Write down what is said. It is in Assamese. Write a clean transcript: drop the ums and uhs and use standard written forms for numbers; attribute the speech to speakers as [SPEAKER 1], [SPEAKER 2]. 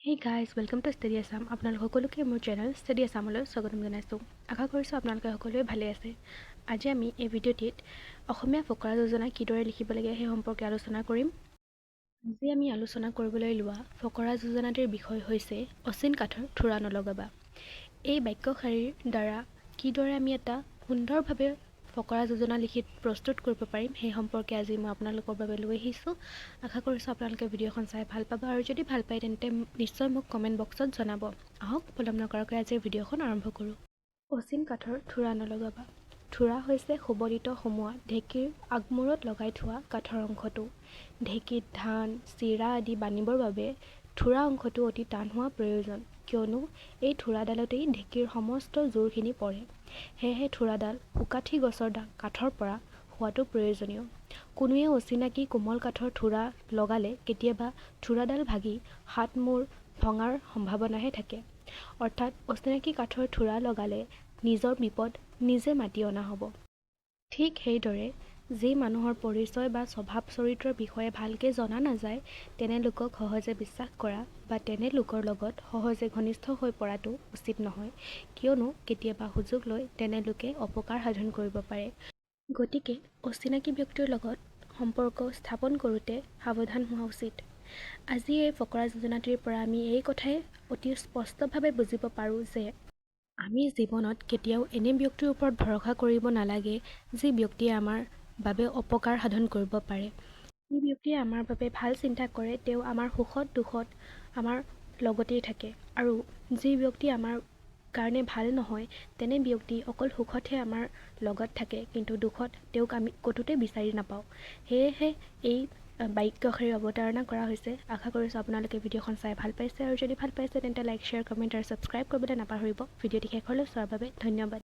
[SPEAKER 1] Hey guys, welcome to Study Assam. আপোনালোক সকলোকে মোৰ চেনেল ষ্টাডি আছামলৈ স্বাগতম জনাইছোঁ। আশা কৰিছোঁ আপোনালোকে সকলোৱে ভালে আছে। আজি আমি এই ভিডিঅ'টিত অসমীয়া ফকৰা যোজনা কিদৰে লিখিব লাগে সেই সম্পৰ্কে আলোচনা কৰিম। আজি আমি আলোচনা কৰিবলৈ লোৱা ফকৰা যোজনাটিৰ বিষয় হৈছে অচিন কাঠৰ থোৰা নলগাবা। এই বাক্যশাৰীৰ দ্বাৰা কিদৰে আমি এটা সুন্দৰভাৱে ফকৰা যোজনা লিখি প্ৰস্তুত কৰিব পাৰিম, সেই সম্পৰ্কে আজি মই আপোনালোকৰ বাবে লৈ আহিছোঁ। আশা কৰিছোঁ আপোনালোকে ভিডিঅ'খন চাই ভাল পাব আৰু যদি ভাল পায় তেন্তে নিশ্চয় মোক কমেণ্ট বক্সত জনাব। আহক, পলম নকৰাকৈ আজিৰ ভিডিঅ'খন আৰম্ভ কৰোঁ। অচিন কাঠৰ থোৰা নলগাবা। থোৰা হৈছে সুবলিত সোমোৱা ঢেঁকীৰ আগমূৰত লগাই থোৱা কাঠৰ অংশটো। ঢেঁকীত ধান, চিৰা আদি বানিবৰ বাবে থোৰা অংশটো অতি টান হোৱা প্ৰয়োজন, কিয়নো এই থোৰাডালতেই ঢেঁকীৰ সমস্ত জোৰখিনি পৰে। সেয়েহে থোৰাডাল সুকাঠি গছৰ কাঠৰ পৰা হোৱাটো প্ৰয়োজনীয়। কোনোৱে অচিনাকি কোমল কাঠৰ থোৰা লগালে কেতিয়াবা থোৰাডাল ভাগি হাত মূৰ ভঙাৰ সম্ভাৱনাহে থাকে। অৰ্থাৎ অচিনাকি কাঠৰ থোৰা লগালে নিজৰ বিপদ নিজে মাতি অনা হ'ব। ঠিক সেইদৰে যি মানুহৰ পৰিচয় বা স্বভাৱ চৰিত্ৰৰ বিষয়ে ভালকৈ জনা নাযায়, তেনে লোকক সহজে বিশ্বাস কৰা বা তেনে লোকৰ লগত সহজে ঘনিষ্ঠ হৈ পৰাটো উচিত নহয়, কিয়নো কেতিয়াবা সুযোগ লৈ তেনে লোকে অপকাৰ সাধন কৰিব পাৰে। গতিকে অচিনাকি ব্যক্তিৰ লগত সম্পৰ্ক স্থাপন কৰোঁতে সাৱধান হোৱা উচিত। আজি এই ফকৰা যোজনাটিৰ পৰা আমি এই কথাই অতি স্পষ্টভাৱে বুজিব পাৰোঁ যে আমি জীৱনত কেতিয়াও এনে ব্যক্তিৰ ওপৰত ভৰসা কৰিব নালাগে, যি ব্যক্তিয়ে আমাৰ বাবে অপকাৰ সাধন কৰিব পাৰে। যি ব্যক্তিয়ে আমাৰ বাবে ভাল চিন্তা কৰে, তেওঁ আমাৰ সুখত দুখত আমাৰ লগতেই থাকে আৰু যি ব্যক্তি আমাৰ কাৰণে ভাল নহয়, তেনে ব্যক্তি অকল সুখতহে আমাৰ লগত থাকে, কিন্তু দুখত তেওঁক আমি ক'তোতে বিচাৰি নাপাওঁ। সেয়েহে এই বাক্যশাৰী অৱতাৰণা কৰা হৈছে। আশা কৰিছোঁ আপোনালোকে ভিডিঅ'খন চাই ভাল পাইছে আৰু যদি ভাল পাইছে তেন্তে লাইক, শ্বেয়াৰ, কমেণ্ট আৰু ছাবস্ক্ৰাইব কৰিবলৈ নাপাহৰিব। ভিডিঅ'টি শেষলৈ চোৱাৰ বাবে ধন্যবাদ।